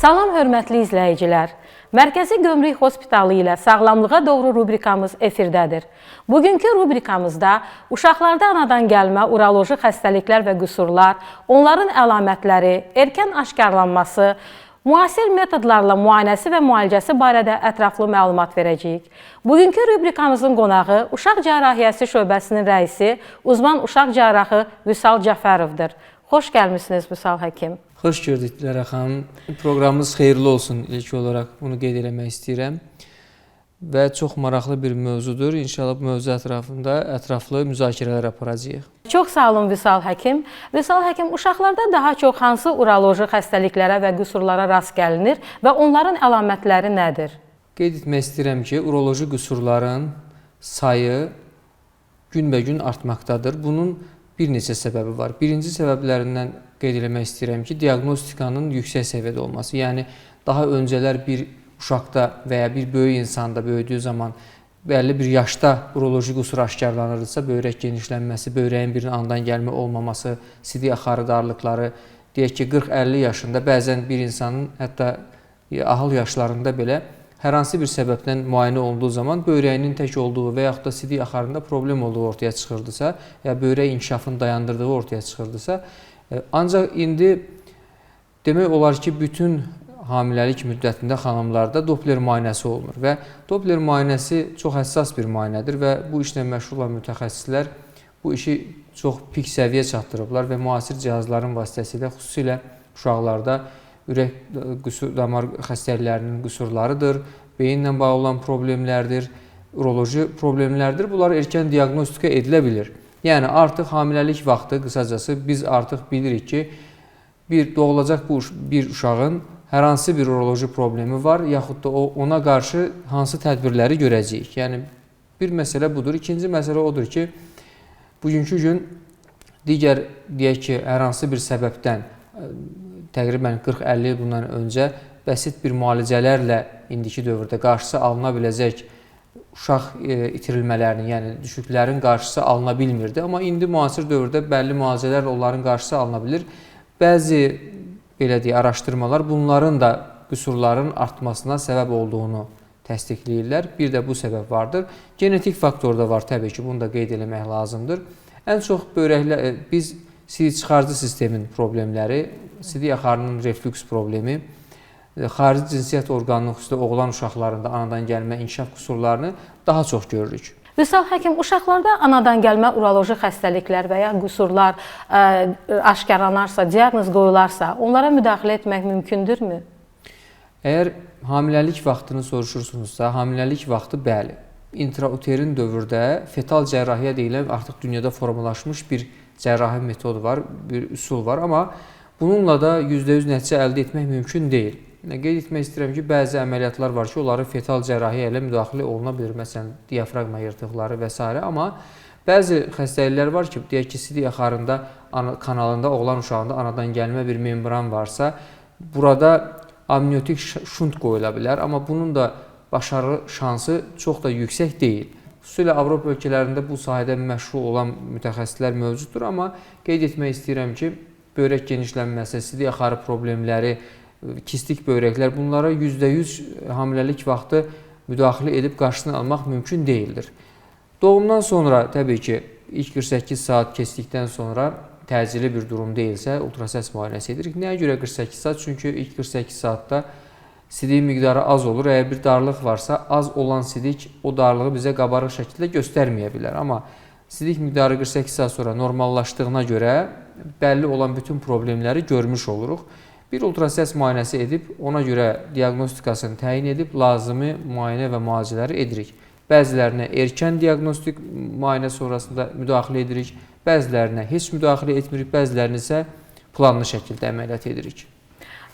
Salam hörmətli izləyicilər. Mərkəzi Gömrük Hospitalı ilə Sağlamlığa Doğru rubrikamız efirdədir. Bugünkü rubrikamızda uşaqlarda anadan gəlmə uroloji xəstəliklər və qüsurlar, onların əlamətləri, erkən aşkarlanması, müasir metodlarla müayinəsi və müalicəsi barədə ətraflı məlumat verəcəyik. Bugünkü rubrikamızın qonağı Uşaq Cərrahiyyəsi şöbəsinin rəisi, uzman uşaq cərrahı Vüsal Cəfərovdur. Xoş gəlmisiniz Vüsal həkim. Xoş gördük Dilarə xanım. Proqramımız xeyirli olsun, ilk olaraq bunu qeyd eləmək istəyirəm. Və çox maraqlı bir mövzudur. İnşallah bu mövzu ətrafında ətraflı müzakirələr aparacağıq. Çox sağ olun Vüsal həkim. Vüsal həkim, uşaqlarda daha çox hansı uroloji xəstəliklərə və qüsurlara rast gəlinir və onların əlamətləri nədir? Qeyd etmək istəyirəm ki, uroloji qüsurların sayı günbəgün artmaqdadır. Bunun bir neçə səbəbi var. Birinci səbəblərindən qeyd eləmək istəyirəm ki, diaqnostikanın yüksək səviyyədə olması. Yəni daha öncələr bir uşaqda və ya bir böyük insanda böyüdüyü zaman bəlli bir yaşda uroloji qüsur aşkarlanırdısa, böyrək genişlənməsi, böyrəyin birinin anadan gəlmə olmaması, sidik axarı darlıqları, deyək ki, 40-50 yaşında bəzən bir insanın hətta ahıl yaşlarında belə hər hansı bir səbəbdən müayinə olunduğu zaman böyrəyinin tək olduğu və yaxud da sidik axarında problem olduğu ortaya çıxırdısa, ya böyrək inkişafını dayandırdığı ortaya çıxırdısa, ancaq indi demək olar ki, bütün hamiləlik müddətində xanımlarda Doppler müayinəsi olunur və Doppler müayinəsi çox həssas bir müayinədir və bu işlə məşğul olan mütəxəssislər bu işi çox pik səviyyə çatdırıblar və müasir cihazların vasitəsilə xüsusilə uşaqlarda ürək damar xəstəliklərinin qüsurlarıdır, beyinlə bağlı olan problemlərdir, uroloji problemlərdir. Bunlar erkən diaqnostika edilə bilir. Yəni artıq hamiləlik vaxtı qısacası biz artıq bilirik ki, bir doğulacaq bu bir uşağın hər hansı bir uroloji problemi var, yaxud da ona qarşı hansı tədbirləri görəcəyik. Yəni bir məsələ budur. İkinci məsələ odur ki, bugünkü gün digər deyək ki, hər hansı bir səbəbdən təqribən 40-50 il bundan öncə bəsit bir müalicələrlə indiki dövrdə qarşısı alına biləcək uşaq itirilmələrinin, yəni düşüklərin qarşısı alına bilmirdi. Amma indi müasir dövrdə bəlli müalicələrlə onların qarşısı alına bilir. Bəzi belə deyək, araşdırmalar bunların da qüsurların artmasına səbəb olduğunu təsdiqləyirlər. Bir də bu səbəb vardır. Genetik faktor da var təbii ki, bunu da qeyd eləmək lazımdır. Ən çox böyrəklər, biz sidik çıxarıcı sistemin problemləri, sidik axarının reflüks problemi, xarici cinsiyyət orqanının xüsusilə oğlan uşaqlarında anadan gəlmə inkişaf qüsurlarını daha çox görürük. Vüsal həkim, uşaqlarda anadan gəlmə uroloji xəstəliklər və ya qüsurlar aşkarlanarsa, diaqnoz qoyularsa, onlara müdaxilə etmək mümkündürmü? Əgər hamiləlik vaxtını soruşursunuzsa, hamiləlik vaxtı bəli. İntrauterin dövrdə fetal cərrahiyyə deyilən artıq dünyada formalaşmış bir cərrahi metodu var, bir üsul var, amma bununla da %100 nəticə əldə etmək mümkün deyil. Qeyd etmək istəyirəm ki, bəzi əməliyyatlar var ki, onları fetal cərrahiyyə ilə müdaxilə oluna bilir, məsələn, diafraqma yırtıqları və s. Amma bəzi xəstəliklər var ki, deyək ki, sidik axarında, kanalında, oğlan uşağında anadan gəlmə bir membran varsa, burada amniotik şunt qoyula bilər, amma bunun da başarı şansı çox da yüksək deyil. Xüsusilə Avropa ölkələrində bu sahədə məşğul olan mütəxəssislər mövcuddur, amma qeyd etmək istəyirəm ki, böyrək genişlənməsi, sidik axarı problemləri, kistik böyrəklər, bunlara %100 hamiləlik vaxtı müdaxilə edib qarşısını almaq mümkün deyildir. Doğumdan sonra təbii ki, ilk 48 saat keçdikdən sonra təcili bir durum deyilsə, ultrasəs müayinəsi edirik. Nəyə görə 48 saat? Çünki ilk 48 saatda sidiyin miqdarı az olur. Əgər bir darlıq varsa, az olan sidik o darlığı bizə qabarıq şəkildə göstərməyə bilər. Amma sidik miqdarı 48 saat sonra normallaşdığına görə bəlli olan bütün problemləri görmüş oluruq. Bir ultrasəs müayinəsi edib, ona görə diaqnostikasını təyin edib, lazımi müayinə və müalicələri edirik. Bəzilərinə erkən diaqnostik müayinə sonrasında müdaxilə edirik, bəzilərinə heç müdaxilə etmirik, bəzilərini isə planlı şəkildə əməliyyat edirik.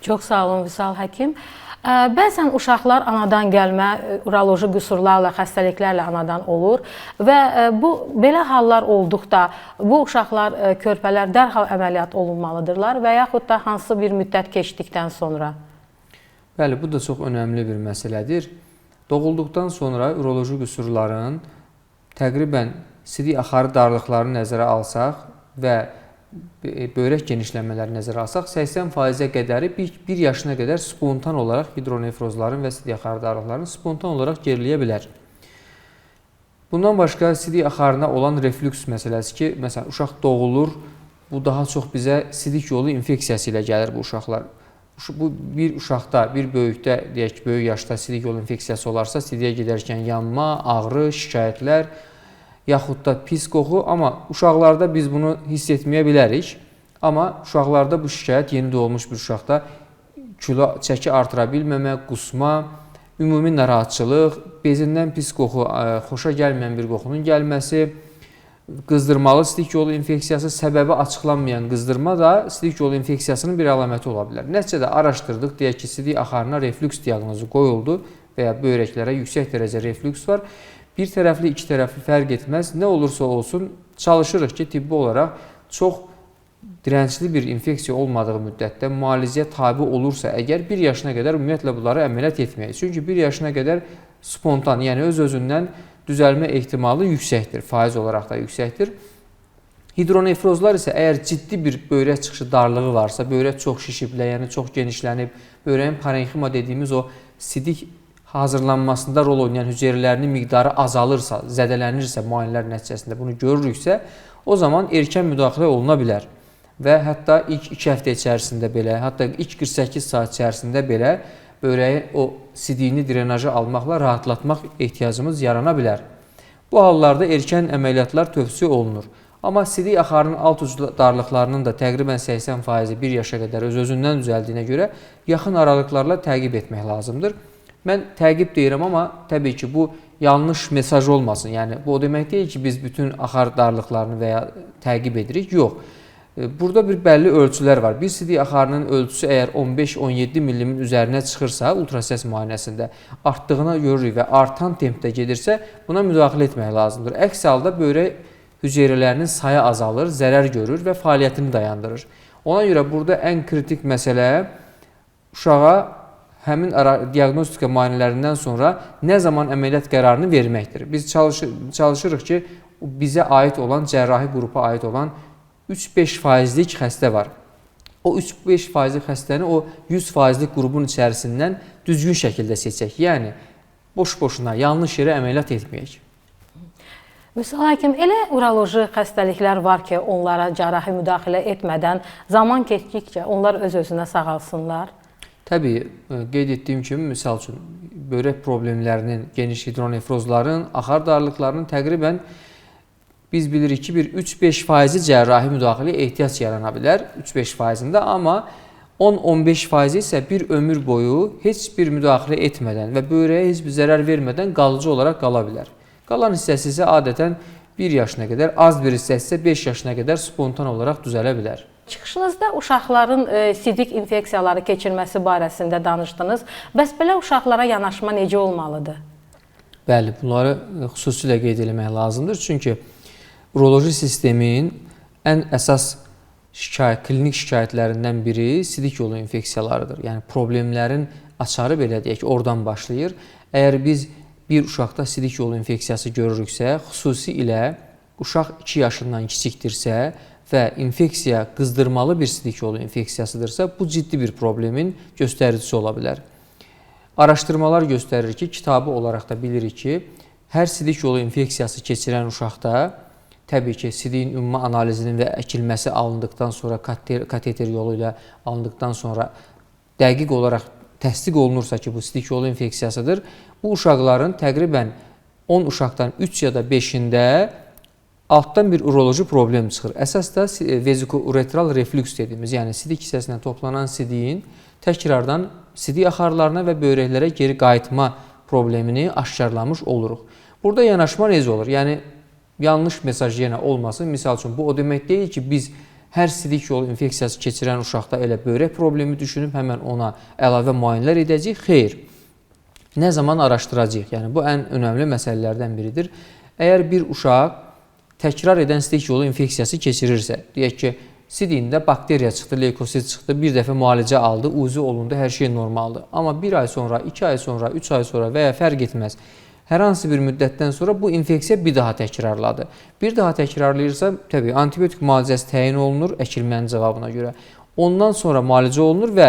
Çox sağ olun Vüsal həkim. Bəzən uşaqlar anadan gəlmə uroloji qüsurlarla, xəstəliklərlə anadan olur və bu belə hallar olduqda bu uşaqlar, körpələr dərhal əməliyyat olunmalıdırlar və yaxud da hansı bir müddət keçdikdən sonra? Bəli, bu da çox önəmli bir məsələdir. Doğulduqdan sonra uroloji qüsurların təqribən sidik axarı darlıqlarını nəzərə alsaq və böyrək genişlənmələri nəzərə alsaq, 80%-ə qədəri 1 yaşına qədər spontan olaraq hidronefrozların və sidik axarı darlıqlarının spontan olaraq geriləyə bilər. Bundan başqa sidik axarına olan reflüks məsələsi ki, məsələn, uşaq doğulur, bu daha çox bizə sidik yolu infeksiyası ilə gəlir bu uşaqlar. Bu bir uşaqda, bir böyükdə, deyək ki, böyük yaşda sidik yolu infeksiyası olarsa, sidiyə gedərkən yanma, ağrı, şikayətlər, yaxud da pis qoxu, amma uşaqlarda biz bunu hiss etməyə bilərik. Amma uşaqlarda bu şikayət yeni doğulmuş bir uşaqda kilo, çəki artıra bilməmə, qusma, ümumi narahatçılıq, bezindən pis qoxu, xoşa gəlməyən bir qoxunun gəlməsi, qızdırmalı sidik yolu infeksiyası, səbəbi açıqlanmayan qızdırma da sidik yolu infeksiyasının bir əlaməti ola bilər. Nəticədə araşdırdıq, deyək ki, sidik axarına reflüks diaqnozu qoyuldu və ya böyrəklərə yüksək dərəcə reflüks var. Bir tərəfli, iki tərəfli fərq etməz. Nə olursa olsun, çalışırıq ki, tibbi olaraq çox direncli bir infeksiya olmadığı müddətdə müalicəyə tabi olursa, əgər 1 yaşına qədər ümumiyyətlə bunları əməliyyat etməyək. Çünki 1 yaşına qədər spontan, yəni öz-özündən düzəlmə ehtimalı yüksəkdir, faiz olaraq da yüksəkdir. Hidronefrozlar isə əgər ciddi bir böyrək çıxışı darlığı varsa, böyrək çox şişib, ləyəni çox genişlənib, böyrəyin parenxima dediyimiz o sidik hazırlanmasında rol oynayan hüceyrələrinin miqdarı azalırsa, zədələnirsə müayinələr nəticəsində bunu görürüksə, o zaman erkən müdaxilə oluna bilər. Və hətta ilk 2 həftə içərisində belə, hətta ilk 48 saat içərisində belə böyrəyin o sidiyini drenaja almaqla rahatlatmaq ehtiyacımız yarana bilər. Bu hallarda erkən əməliyyatlar tövsiyə olunur. Amma sidik axarının alt ucu darlıqlarının da təqribən 80%-i 1 yaşa qədər öz-özündən düzəldiyinə görə yaxın aralıqlarla təqib etmək lazımdır. Mən təqib deyirəm, amma təbii ki, bu yanlış mesaj olmasın. Yəni, bu o demək deyil ki, biz bütün axar darlıqlarını və ya təqib edirik. Yox. Burada bir bəlli ölçülər var. Bir sidik axarının ölçüsü əgər 15-17 millimin üzərinə çıxırsa, ultrasəs müayinəsində artdığına görürük və artan tempdə gedirsə, buna müdaxilə etmək lazımdır. Əks halda böyrək hüceyrələrinin sayı azalır, zərər görür və fəaliyyətini dayandırır. Ona görə burada ən kritik məsələ uşağa həmin diaqnostika müayinələrindən sonra nə zaman əməliyyat qərarını verməkdir. Biz çalışırıq ki, bizə aid olan, cərrahi qrupa aid olan 3-5%lik xəstə var. O 3-5%lik xəstəni o 100%lik qrupun içərisindən düzgün şəkildə seçək. Yəni, boş-boşuna, yanlış yerə əməliyyat etməyək. Vüsal həkim, elə uroloji xəstəliklər var ki, onlara cərrahi müdaxilə etmədən zaman keçdikcə onlar öz-özünə sağalsınlar. Təbii, qeyd etdiyim kimi, misal üçün, böyrək problemlərinin, geniş hidronefrozların, axar darlıqlarının təqribən biz bilirik ki, bir 3-5%-i cərrahi müdaxiləyə ehtiyac yarana bilər, 3-5%-ində, amma 10-15% isə bir ömür boyu heç bir müdaxilə etmədən və böyrəyə heç bir zərər vermədən qalıcı olaraq qala bilər. Qalan hissəsi isə adətən 1 yaşına qədər, az bir hissəsi isə 5 yaşına qədər spontan olaraq düzələ bilər. Çıxışınızda uşaqların sidik infeksiyaları keçirməsi barəsində danışdınız. Bəs belə uşaqlara yanaşma necə olmalıdır? Bəli, bunları xüsusilə qeyd eləmək lazımdır. Çünki uroloji sistemin ən əsas klinik şikayətlərindən biri sidik yolu infeksiyalarıdır. Yəni problemlərin açarı belə deyək ki, oradan başlayır. Əgər biz bir uşaqda sidik yolu infeksiyası görürüksə, xüsusilə uşaq 2 yaşından kiçikdirsə və infeksiya qızdırmalı bir sidik yolu infeksiyasıdırsa, bu ciddi bir problemin göstəricisi ola bilər. Araşdırmalar göstərir ki, kitabı olaraq da bilirik ki, hər sidik yolu infeksiyası keçirən uşaqda təbii ki, sidiyin ümumi analizinin və əkilməsi alındıqdan sonra, kateter yolu ilə alındıqdan sonra dəqiq olaraq təsdiq olunursa ki, bu sidik yolu infeksiyasıdır, bu uşaqların təqribən 10 uşaqdan 3 ya da 5-ində altdan bir uroloji problem çıxır. Əsas da vezikouretral reflüks dediyimiz, yəni sidik hissəsinə toplanan sidiyin təkrardan sidik axarlarına və böyrəklərə geri qayıtma problemini aşkarlamış oluruq. Burada yanaşma necə olur? Yəni, yanlış mesaj yenə olmasın. Misal üçün, bu o demək deyil ki, biz hər sidik yolu infeksiyası keçirən uşaqda elə böyrək problemi düşünüb həmən ona əlavə müayinələr edəcəyik. Xeyr. Nə zaman araşdıracağıq? Yəni, bu ən önəmli məsələlərdən biridir. Əgər bir uşaq təkrar edən sidik yolu infeksiyası keçirirsə, deyək ki, sidiyində bakteriya çıxdı, leykosit çıxdı, bir dəfə müalicə aldı, uzi olundu, hər şey normaldır. Amma bir ay sonra, 2 ay sonra, 3 ay sonra və ya fərq etməz, Hər hansı bir müddətdən sonra bu infeksiya bir daha təkrarladı. Bir daha təkrarlayırsa, təbii antibiotik müalicəsi təyin olunur əkilmənin cavabına görə. Ondan sonra müalicə olunur və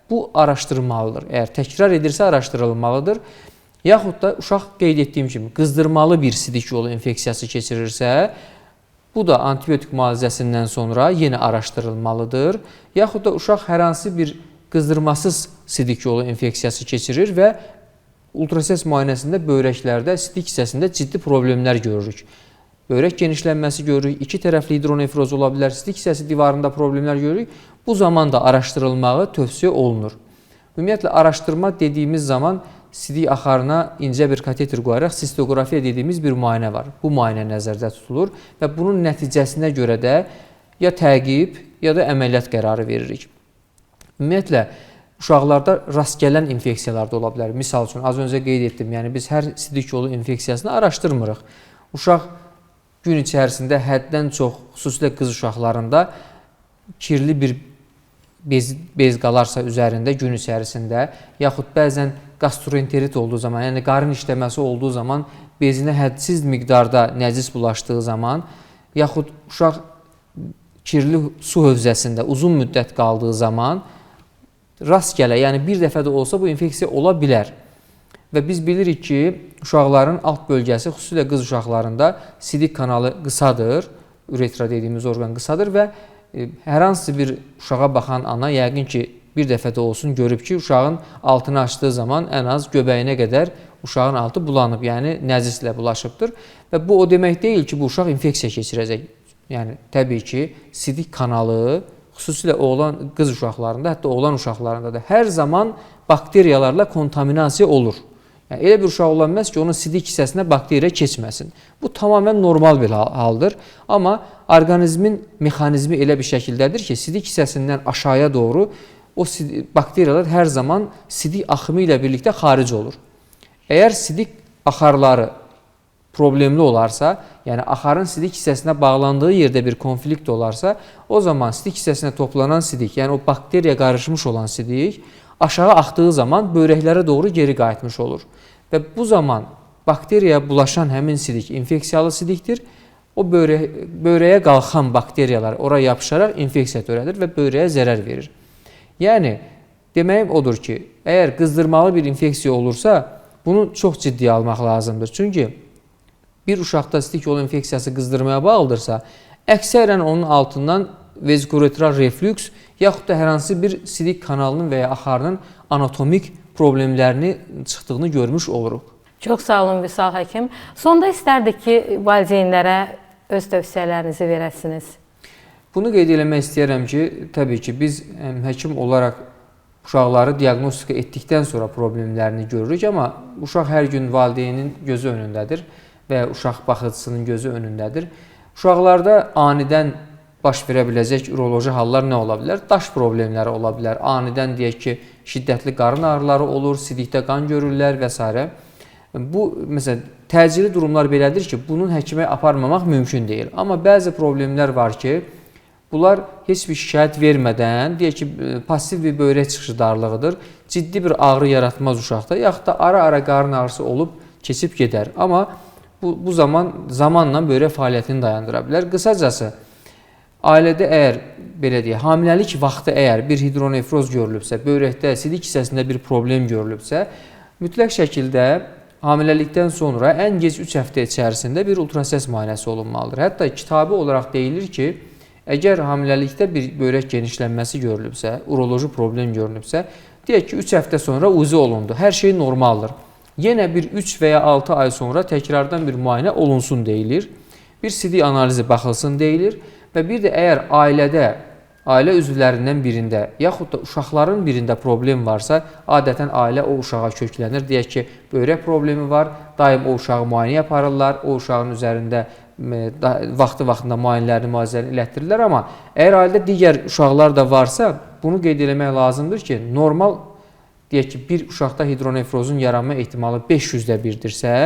bu araşdırılmalıdır. Əgər təkrar edirsə araşdırılmalıdır. Yaxud da uşaq qeyd etdiyim kimi qızdırmalı bir sidik yolu infeksiyası keçirirsə, bu da antibiotik müalicəsindən sonra yenə araşdırılmalıdır. Yaxud da uşaq hər hansı bir qızdırmasız sidik yolu infeksiyası keçirir və ultrasəs müayinəsində böyrəklərdə, sidik hissəsində ciddi problemlər görürük. Böyrək genişlənməsi görürük, iki tərəfli hidronefroz ola bilər, sidik hissəsi divarında problemlər görürük. Bu zaman da araşdırılmağı tövsiyə olunur. Ümumiyyətlə, araşdırma dediyimiz zaman sidik axarına incə bir kateter qoyaraq sistoqrafiya dediyimiz bir müayinə var. Bu müayinə nəzərdə tutulur və bunun nəticəsinə görə də ya təqib, ya da əməliyyat qərarı veririk. Ümumiyyətlə, uşaqlarda rast gələn infeksiyalar da ola bilər. Misal üçün, az öncə qeyd etdim, yəni biz hər sidik yolu infeksiyasını araşdırmırıq. Uşaq gün içərisində həddən çox, xüsusilə qız uşaqlarında kirli bir bez qalarsa üzərində gün içərisində, yaxud bəzən gastroenterit olduğu zaman, yəni qarın işləməsi olduğu zaman bezinə hədsiz miqdarda nəcis bulaşdığı zaman, yaxud uşaq kirli su hövzəsində uzun müddət qaldığı zaman rast gələ, yəni bir dəfə də olsa bu infeksiya ola bilər. Və biz bilirik ki, uşaqların alt bölgəsi, xüsusilə qız uşaqlarında sidik kanalı qısadır, üretra dediyimiz orqan qısadır və hər hansı bir uşağa baxan ana yəqin ki, bir dəfə də olsun görüb ki, uşağın altını açdığı zaman ən az göbəyinə qədər uşağın altı bulanıb, yəni nəcislə bulaşıbdır. Və bu o demək deyil ki, bu uşaq infeksiya keçirəcək. Yəni təbii ki, sidik kanalı xüsusilə oğlan, qız uşaqlarında, hətta oğlan uşaqlarında da hər zaman bakteriyalarla kontaminasiya olur. Yəni, elə bir uşaq ola bilməz ki, onun sidik hissəsinə bakteriya keçməsin. Bu tamamilə normal bir haldır. Amma orqanizmin mexanizmi elə bir şəkildədir ki, sidik hissəsindən aşağıya doğru o bakteriyalar hər zaman sidik axımı ilə birlikdə xaric olur. Əgər sidik axarları problemli olarsa, yəni axarın sidik hissəsinə bağlandığı yerdə bir konflikt olarsa, o zaman sidik hissəsinə toplanan sidik, yəni o bakteriya qarışmış olan sidik aşağı axdığı zaman böyrəklərə doğru geri qayıtmış olur. Və bu zaman bakteriyaya bulaşan həmin sidik infeksiyalı sidikdir. O böyrəyə qalxan bakteriyalar ora yapışaraq infeksiya törədir və böyrəyə zərər verir. Yəni, deməyim odur ki, əgər qızdırmalı bir infeksiya olursa, bunu çox ciddiyə almaq lazımdır. Çünki bir uşaqda sidik yolu infeksiyası qızdırmaya bağlıdırsa, əksərən onun altından vezikuretral reflüks yaxud da hər hansı bir sidik kanalının və ya axarının anatomik problemlərini çıxdığını görmüş oluruq. Çox sağ olun Vüsal həkim. Sonda istərdik ki, valideynlərə öz tövsiyələrinizi verəsiniz. Bunu qeyd eləmək istəyirəm ki, təbii ki, biz həkim olaraq uşaqları diaqnostika etdikdən sonra problemlərini görürük, amma uşaq hər gün valideynin gözü önündədir və ya uşaq baxıcısının gözü önündədir. Uşaqlarda anidən baş verə biləcək uroloji hallar nə ola bilər? Daş problemləri ola bilər. Anidən deyək ki, şiddətli qarın ağrıları olur, sidikdə qan görürlər və s. Bu, məsələn, təcili durumlar belədir ki, bunun həkimə aparmamaq mümkün deyil. Amma bəzi problemlər var ki, bunlar heç bir şikayət vermədən, deyək ki, pasiv bir böyrək çıxışı darlığıdır, ciddi bir ağrı yaratmaz uşaqda, yaxud da ara-ara qarın ağrısı olub keçib gedər. Amma bu zaman zamanla böyrək fəaliyyətini dayandıra bilər. Qısacası, ailədə əgər, belə deyək, hamiləlik vaxtı əgər bir hidronefroz görülübsə, böyrəkdə, sidik hissəsində bir problem görülübsə, mütləq şəkildə hamiləlikdən sonra ən gec 3 həftə içərisində bir ultrasəs müayinəsi olunmalıdır. Hətta kitabi olaraq deyilir ki, əgər hamiləlikdə bir böyrək genişlənməsi görülübsə, uroloji problem görünübsə, deyək ki, 3 həftə sonra UZI olundu, hər şey normaldır. Yenə bir 3 və ya 6 ay sonra təkrardan bir müayinə olunsun deyilir, bir sidik analizi baxılsın deyilir və bir də əgər ailədə, ailə üzvlərindən birində, yaxud da uşaqların birində problem varsa, adətən ailə o uşağa köklənir. Deyək ki, böyrək problemi var, daim o uşağı müayinəyə aparırlar, o uşağın üzərində vaxtı-vaxtında müayinələrini, müalicələrini elətdirirlər. Amma əgər ailədə digər uşaqlar da varsa, bunu qeyd eləmək lazımdır ki, normal, deyək ki, bir uşaqda hidronefrozun yaranma ehtimalı 500-də birdirsə,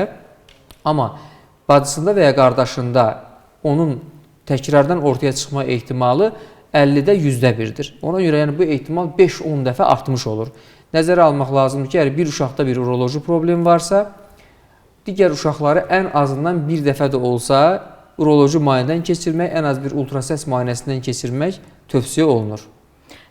amma bacısında və ya qardaşında onun təkrardan ortaya çıxma ehtimalı 50-də 100-də birdir. Ona görə yəni, bu ehtimal 5-10 dəfə artmış olur. Nəzərə almaq lazımdır ki, əgər bir uşaqda bir uroloji problem varsa, Digər uşaqları ən azından bir dəfə də olsa uroloji müayinədən keçirmək, ən az bir ultrasəs müayinəsindən keçirmək tövsiyə olunur.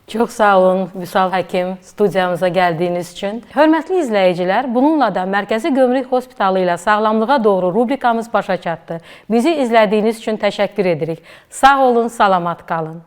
Çox sağ olun Vüsal həkim, studiyamıza gəldiyiniz üçün. Hörmətli izləyicilər, bununla da Mərkəzi Gömrük Hospitalı ilə Sağlamlığa Doğru rubrikamız başa çatdı. Bizi izlədiyiniz üçün təşəkkür edirik. Sağ olun, salamat qalın.